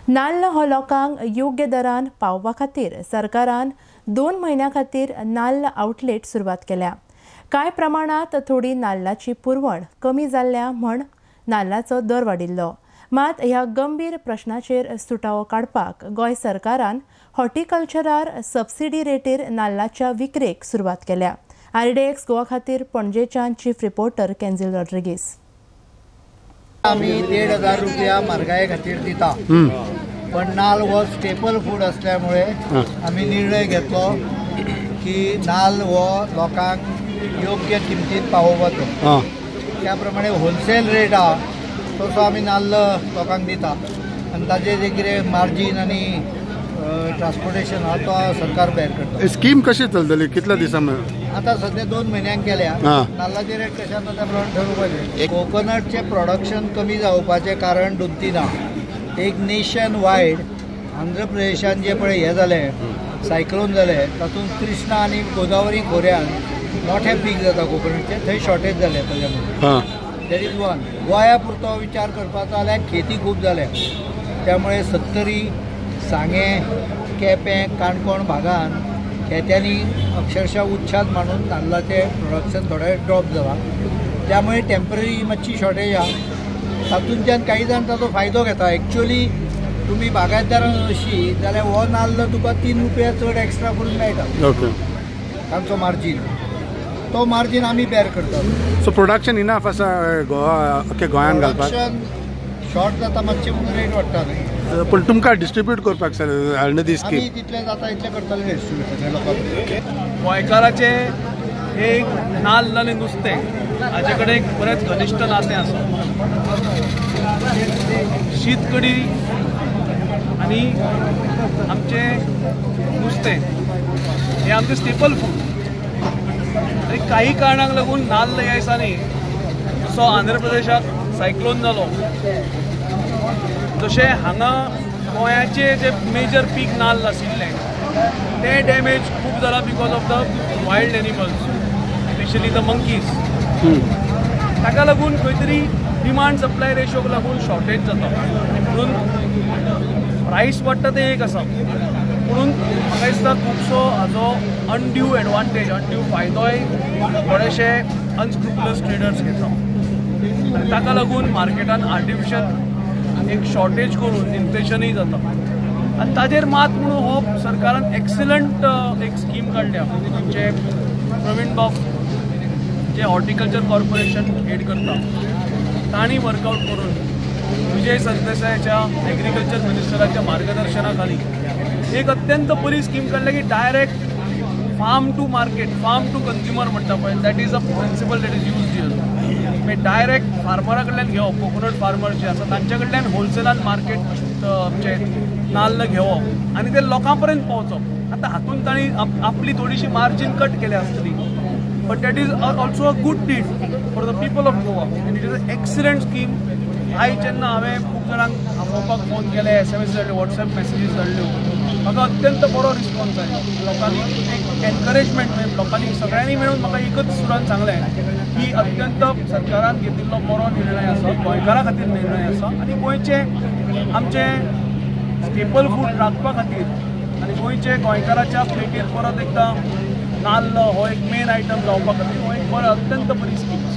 नाल्ल हो लोकांक योग्य दरान पावपा खातीर सरकारान 2 म्हयन्यां खातीर नाल्ल आउटलेट सुरवात केल्या। कांय प्रमाणात थोडी नाल्लाची पुरवण कमी जाल्ल्या म्हण नाल्लाचो दर वाडिल्लो। मात ह्या गंभीर प्रश्नाचेर सुटावो काडपाक गोंय सरकारान हॉर्टिकल्चरार सबसिडी रेटीर नाल्लाच्या विक्रेक सुरवात केल्या। आरडीएक्स गोवा खातीर पणजेच्यान चीफ रिपोर्टर केन्झिल रॉड्रिगीस। आमी 1500 रुपया म्हारगाये खातीर दिता, पण नाल्ल हो स्टेपल फूड असल्यामुळे आमी निर्णय घेतलो की नाल्ल हो लोकांक योग्य किमतीत पावोवपाचो। त्या प्रमाणे होलसेल रेट आहा तसो आमी नाल्ल लोकांक दिता आनी ताजे जे कितें मार्जीन आनी ट्रान्सपोर्टेशन आहा तो सरकार बेर करता। स्कीम कशी चलतली, कितल्या दिसां? आता सध्या 2 म्हयन्यांक केल्या। नाल्लाचे रेट कशें आसा त्या प्रमाणे ठरोवपाचें। कोकोनटचें प्रोडक्शन कमी जावपाचें कारण 2-3 आहा। एक नेशन वायड आंध्र प्रदेशान जे पळय हें जालें, सायक्लोन जालें, तातूंत कृष्णा आनी गोदावरी खोऱ्यान मोठें पीक जाता कोकोनटचें, थंय शॉर्टेज जालें ताज्या। That is one. गोंया पुरतो विचार करपाचो जाल्यार खेती खूब जाल्या, त्यामुळे सत्तरी, सांगें, केपें, काणकोण भागान शेत्यांनी अक्षरशः उच्छाद मांडून नाल्लाचें प्रोडक्शन थोडें ड्रॉप जालां। त्यामुळे टेंपररी मातशी शॉर्टेज आहा, तातूंतल्यान काही जाण ताचो फायदो घेता। एक्चुअली तुमी बागायतदारान अशी जाल्यार हो नाल्ल तुका 3 रुपया चड एक्स्ट्रा करून मेळटा, तांचो मार्जीन, तो मार्जीन आमी बेर करतात। सो प्रोडक्शन इनफ आसा गोवा अख्खे गोंयान घालपाक? प्रोडक्शन शॉर्ट जाता मातशें म्हणून रेट वाडटा न्ही, पूण तुमकां डिस्ट्रिब्यूट करपाक जाय दी स्कीम। आमी जितलें जाता तितलें करतले डिस्ट्रिब्यूट लोकांक। गोंयकाराचें एक नाल्ल आनी नुस्तें हाजे कडेन एक बरेंच घनिश्ट नातें आसा। शीत कडी आनी आमचें नुस्तें हें आमचें स्टेपल फूड। आनी काही कारणांक लागून नाल्ल ह्या दिसांनी जसो आंध्र प्रदेशाक सायक्लोन जालो, जशें हांगा गोंयाचे जे मेजर पीक नाल्ल आशिल्लें तें डॅमेज खूब जालां because of the wild animals, specially the monkeys. ताका लागून खंय तरी डिमांड सप्लाय रेशोक लागून शॉर्टेज जाता, म्हणून प्रायस वाडटा तें एक आसा। म्हणून म्हाका दिसता खुबसो हाजो अनड्यू एडवांटेज, अनड्यू फायदोय थोडेशे अनस्क्रुपुलस ट्रेडर्स घेता आनी ताका लागून मार्केटान आर्टिफिशियल एक शॉर्टेज करून इन्फ्लेशनूय जाता। आनी ताजेर मात म्हणून हो सरकारान एक्सिलंट एक स्कीम काडल्या। आमचे प्रवीण बाब जे हॉर्टिकल्चर कॉर्पोरेशन हेड करता तांणी वर्कआउट करून विजय सरदेसायाच्या एग्रीकल्चर मिनिस्टराच्या मार्गदर्शना खाली एक अत्यंत बरी स्कीम काडल्या की direct farm to market, farm to consumer म्हणटा पळय, that is a principle that is used here. मागीर डायरेक्ट फार्मरा कडल्यान घेवप, कोकोनट फार्मर जे आसा तांच्या कडल्यान होलसेलान मार्केट आमचें नाल्ल घेवप आनी ते लोकां पर्यंत पावचप। आतां हातूंत तांणी आपली थोडीशी मार्जीन कट केल्या आसतली, but that is also a good deed for the people of Goa and it is an excellent scheme. आयज जेन्ना हांवें खूब जाणांक आपोवपाक फोन केले, SMS धाडले, वॉट्सएप मॅसेजीस धाडल्यो, म्हाका अत्यंत बरो रिस्पॉन्स आयलो। लोकांनी एक एनकरेजमेंट, लोकांनी सगळ्यांनी मेळून म्हाका एकच सुरान सांगलें की अत्यंत सरकारान घेतिल्लो बरो निर्णय आसा, गोंयकारां खातीर निर्णय आसा आनी गोंयचें आमचें स्टेपल फूड राखपा खातीर आनी गोंयचे गोंयकाराच्या प्लेटीर परत एकदां नाल्ल हो एक मेन आयटम जावपा खातीर हो एक बरो अत्यंत बरी स्कीम आसा।